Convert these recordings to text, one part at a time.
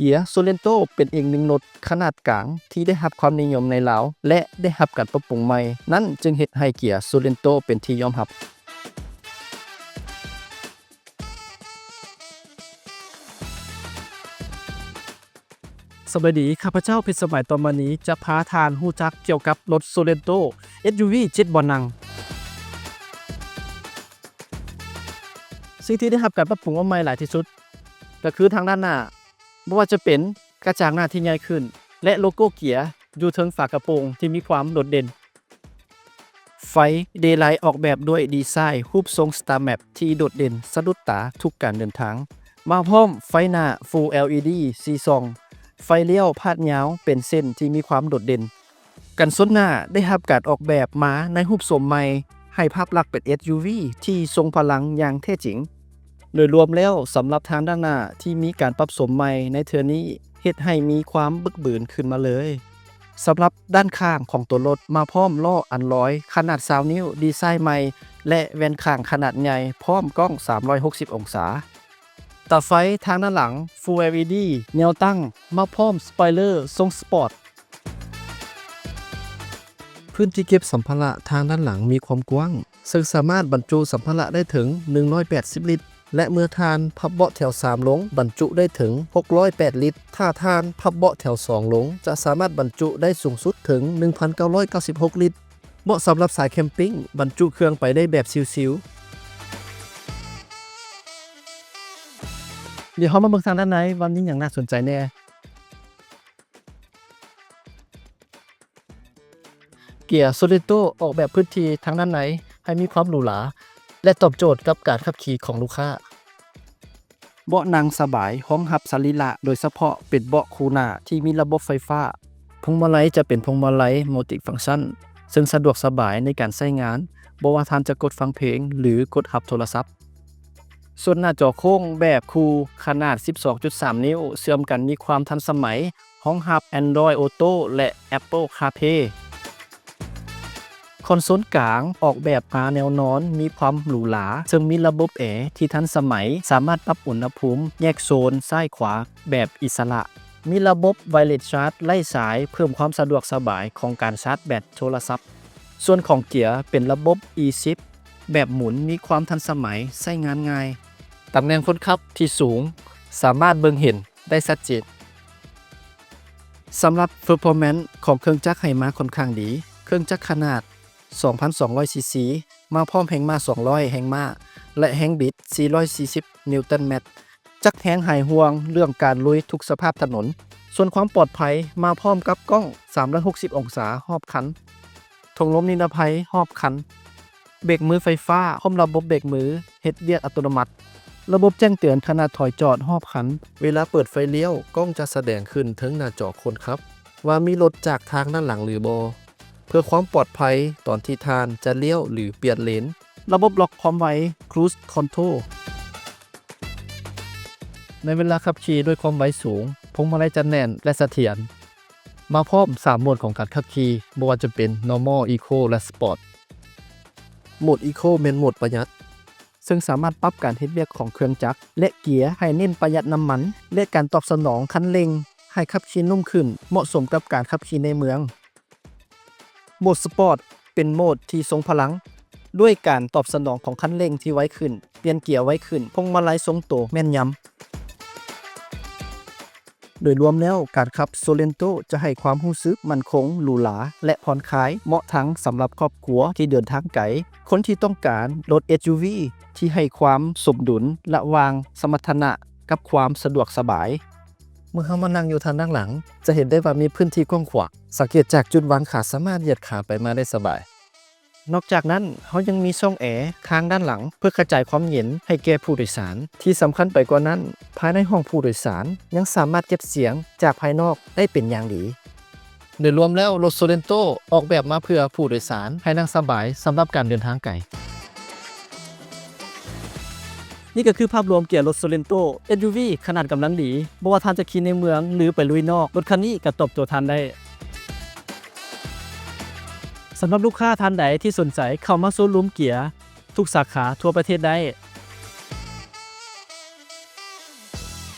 ເກຍໂຊເຣນໂຕເປັນອີກໜຶ່ງລົດຂະໜາດກາງທີ່ໄດ້ຮັບຄວາມນິຍົມໃນລາວ ແລະ ໄດ້ຮັບການປັບປຸງໃໝ່, ນັ້ນຈຶ່ງເຮັດໃຫ້ເກຍໂຊເຣນໂຕເປັນທີ່ຍອມຮັບ. ສະບາຍດີ, ຂ້າພະເຈົ້າ ພິດສະໄໝ ຕໍ່ມານີ້ຈະພາທ່ານຮູ້ຈັກກ່ຽວກັບລົດໂຊເຣນໂຕ ເອັສຢູວີ ເຈັດບ່ອນນັ່ງ. ສິ່ງທີ່ໄດ້ຮັບການປັບປຸງມາໃໝ່ຫຼາຍທີ່ສຸດ ກໍຄືທາງດ້ານໜ້າ, ບໍ່ວ່າຈະເປັນກະຈັງໜ້າທີ່ໃຫຍ່ຂຶ້ນ ແລະ ໂລໂກ້ເກຍຢູ່ເທິງຝາກະໂປງທີ່ມີຄວາມໂດດເດັ່ນ. ໄຟເດໄລອອກແບບດ້ວຍດີໄຊຮູບຊົງສະຕາແມັບທີ່ໂດດເດັ່ນສະດຸດຕາທຸກການເດີນທາງ, ມາພ້ອມໄຟໜ້າຟູລແອລອີດີສີ່ຊ່ອງ, ໄຟລ້ຽວພາດຍາວເປັນເສັ້ນທີ່ມີຄວາມໂດດເດັ່ນ. ກັນຊົນໜ້າໄດ້ຮັບການອອກແບບມາໃນຮູບຊົງໃໝ່ ໃຫ້ພາບລັກເປັນເອັສຢູວີທີ່ຊົງພະລັງຢ່າງແທ້ຈິງ. ໂດຍລວມແລ້ວ, ສຳລັບທາງດ້ານໜ້າທີ່ມີການປັບຊົງໃໝ່ໃນເທື່ອນີ້ ເຮັດໃຫ້ມີຄວາມບຶກບືນຂຶ້ນມາເລີຍ. ສຳລັບດ້ານຂ້າງຂອງຕົວລົດ ມາພ້ອມລໍ້ອາລອຍຂະໜາດຊາວນິ້ວດີໄຊໃໝ່ ແລະ ແວ່ນຂ້າງຂະໜາດໃຫຍ່ພ້ອມກ້ອງສາມຮ້ອຍຫົກສິບອົງສາ. ຕາໄຟທາງດ້ານຫຼັງຟູລແອລອີດີແນວຕັ້ງ ມາພ້ອມສະປອຍເລີຊົງສະປອດ. ພື້ນທີ່ເກັບສຳພາລະທາງດ້ານຫຼັງມີຄວາມກວ້າງ, ເຊິ່ງສາມາດບັນຈຸສຳພາລະໄດ້ເຖິງໜຶ່ງຮ້ອຍແປດສິບລິດ ແລະ ເມື່ອທ່ານພັບເບາະແຖວສາມລົງ, ບັນຈຸໄດ້ເຖິງຫົກຮ້ອຍແປດລິດ. ຖ້າທ່ານພັບເບາະແຖວສອງລົງ, ຈະສາມາດບັນຈຸໄດ້ສູງສຸດເຖິງໜຶ່ງພັນເກົ້າຮ້ອຍເກົ້າສິບຫົກລິດ. ເໝາະສຳລັບສາຍແຄມປິງ, ບັນຈຸເຄື່ອງໄປໄດ້ແບບຊິວໆ. ດຽວເຮົາມາເບິ່ງທາງດ້ານໃນວ່າມີຫຍັງໜ້າສົນໃຈແດ່. ເກຍໂຊເຣນໂຕອອກແບບພື້ນທີ່ທາງດ້ານໃນໃຫ້ມີຄວາມຫຼູຫຼາ ແລະ ຕອບໂຈດກັບການຂັບຂີ່ຂອງລູກຄ້າ. ເບາະນັ່ງສະບາຍຮອງຮັບສະລີລະ, ໂດຍສະເພາະເປັນເບາະຄູ່ໜ້າທີ່ມີລະບົບໄຟຟ້າ. ພວງມາໄລຈະເປັນພວງມາໄລມັນຕິຟັງຊັນ, ເຊິ່ງສະດວກສະບາຍໃນການໃຊ້ງານ, ບໍ່ວ່າທ່ານຈະກົດຟັງເພງ ຫຼື ກົດຮັບໂທລະສັບ. ສ່ວນໜ້າຈໍໂຄ້ງແບບຄູ່ຂະໜາດສິບສອງຈຸດສາມນິ້ວເຊື່ອມກັນມີຄວາມທັນສະໄໝ, ຮອງຮັບ Android Auto ແລະ Apple CarPlay. ຄອນໂຊນກາງອອກແບບມາແນວນອນ, ມີຄວາມຫຼູຫຼາ, ເຊິ່ງມີລະບົບແອທີ່ທັນສະໄໝ, ສາມາດປັບອຸນຫະພູມແຍກໂຊນຊ້າຍຂວາແບບອິດສະຫຼະ. ມີລະບົບ Wireless Charge ໄຮ້ສາຍ, ເພີ່ມຄວາມສະດວກສະບາຍຂອງການຊາດແບັດໂທລະສັບ. ສ່ວນຂອງເກຍເປັນລະບົບ E-Shift ແບບໝູນ, ມີຄວາມທັນສະໄໝ, ໃຊ້ງານງ່າຍ. ຕຳແໜ່ງຄົນຂັບທີ່ສູງ, ສາມາດເບິ່ງເຫັນໄດ້ຊັດເຈນ. ສຳລັບ performance ຂອງເຄື່ອງຈັກໃຫ້ມາຂ້ອນຂ້າງດີ. ເຄື່ອງຈັກຂະໜາດສອງພັນສອງຮ້ອຍຊີຊີ ມາພ້ອມແຮງມ້າສອງຮ້ອຍແຮງມ້າ ແລະ ແຮງບິດສີ່ຮ້ອຍສີ່ສິບນິວຕັນແມັດ. ຈັກແຮງຫາຍຫ່ວງເລື່ອງການລຸຍທຸກສະພາບຖະໜົນ. ສ່ວນຄວາມປອດໄພ ມາພ້ອມກັບກ້ອງສາມຮ້ອຍຫົກສິບອົງສາຮອບຄັນ, ຖົງລົມນິລະໄພຮອບຄັນ, ເບກມືໄຟຟ້າ ພ້ອມລະບົບເບກມືເຮັດວຽກອັດຕະໂນມັດ, ລະບົບແຈ້ງເຕືອນຂະນະຖອຍຈອດຮອບຄັນ. ເວລາເປີດໄຟລ້ຽວ, ກ້ອງຈະສະແດງຂຶ້ນເທິງໜ້າຈໍຄົນຂັບວ່າມີລົດຈາກທາງດ້ານຫຼັງຫຼືບໍ່, ເພື່ອຄວາມປອດໄພຕອນທີ່ທ່ານຈະລ້ຽວ ຫຼື ປ່ຽນເລນ. ລະບົບລັອກຄວາມໄວ Cruise Control ໃນເວລາຂັບຂີ່ດ້ວຍຄວາມໄວສູງ, ພວງມາໄລຈະແໜ້ນ ແລະ ສະຖຽນ. ມາພ້ອມສາມໂໝດຂອງການຂັບຂີ່, ບໍ່ວ່າຈະເປັນ Normal, Eco ແລະ Sport. ໂໝດ Eco ແມ່ນໂໝດປະຢັດ, ເຊິ່ງສາມາດປັບການເຮັດວຽກຂອງເຄື່ອງຈັກ ແລະ ເກຍໃຫ້ເນັ້ນປະຢັດນ້ຳມັນ ແລະ ການຕອບສະໜອງຄັນເລັ່ງໃຫ້ຂັບຂີ່ນຸ້ມຂຶ້ນ, ເໝາະສົມກັບການຂັບຂີ່ໃນເມືອງ. ໂໝດ Sport ເປັນໂໝດທີ່ຊົງພະລັງ, ດ້ວຍການຕອບສະໜອງຂອງຄັນເລັ່ງທີ່ໄວຂຶ້ນ, ປ່ຽນເກຍໄວຂຶ້ນ, ພວງມາໄລຊົງໂຕແມ່ນຍຳ. ໂດຍລວມແລ້ວ, ການຂັບ Sorento ຈະໃຫ້ຄວາມຮູ້ສຶກໝັ້ນຄົງ, ຫຼູຫຼາ ແລະ ຜ່ອນຄາຍ, ເໝາະທັງສຳລັບຄອບຄົວທີ່ເດີນທາງໄກ, ຄົນທີ່ຕ້ອງການລົດ SUV ທີ່ໃຫ້ຄວາມສົມດຸນລະຫວ່າງສະມັດຖະນະກັບຄວາມສະດວກສະບາຍ. ເມື່ອເຮົາມານັ່ງຢູ່ທາງດ້ານຫຼັງ, ຈະເຫັນໄດ້ວ່າມີພື້ນທີ່ກວ້າງຂວາງ. ສັງເກດຈາກຈຸດວາງຂາ, ສາມາດຢຽດຂາໄປມາໄດ້ສະບາຍ. ນອກຈາກນັ້ນ, ເຮົາຍັງມີຊ່ອງແອທາງດ້ານຫຼັງ ເພື່ອກະຈາຍຄວາມເຢັນໃຫ້ແກ່ຜູ້ໂດຍສານ. ທີ່ສຳຄັນໄປກວ່ານັ້ນ, ພາຍໃນຫ້ອງຜູ້ໂດຍສານຍັງສາມາດເກັບສຽງຈາກພາຍນອກໄດ້ເປັນຢ່າງດີ. ໂດຍລວມແລ້ວ, ລົດ Sorento ອອກແບບມາເພື່ອຜູ້ໂດຍສານໃຫ້ນັ່ງສະບາຍສຳລັບການເດີນທາງໄກ. ນີ້ກໍຄືພາບລວມເກຍລົດ Sorento SUV ຂະໜາດກຳລັງດີ. ບໍ່ວ່າທ່ານຈະຂີ່ໃນເມືອງ ຫຼື ໄປລຸຍນອກ, ລົດຄັນນີ້ກໍຕອບໂຈດທ່ານໄດ້. ສຳລັບລູກຄ້າທ່ານໃດທີ່ສົນໃຈເຂົ້າມາໂຊຣູມເກຍທຸກສາຂາທົ່ວປະເທດໄດ້.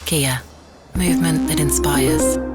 Kia, movement that Spires.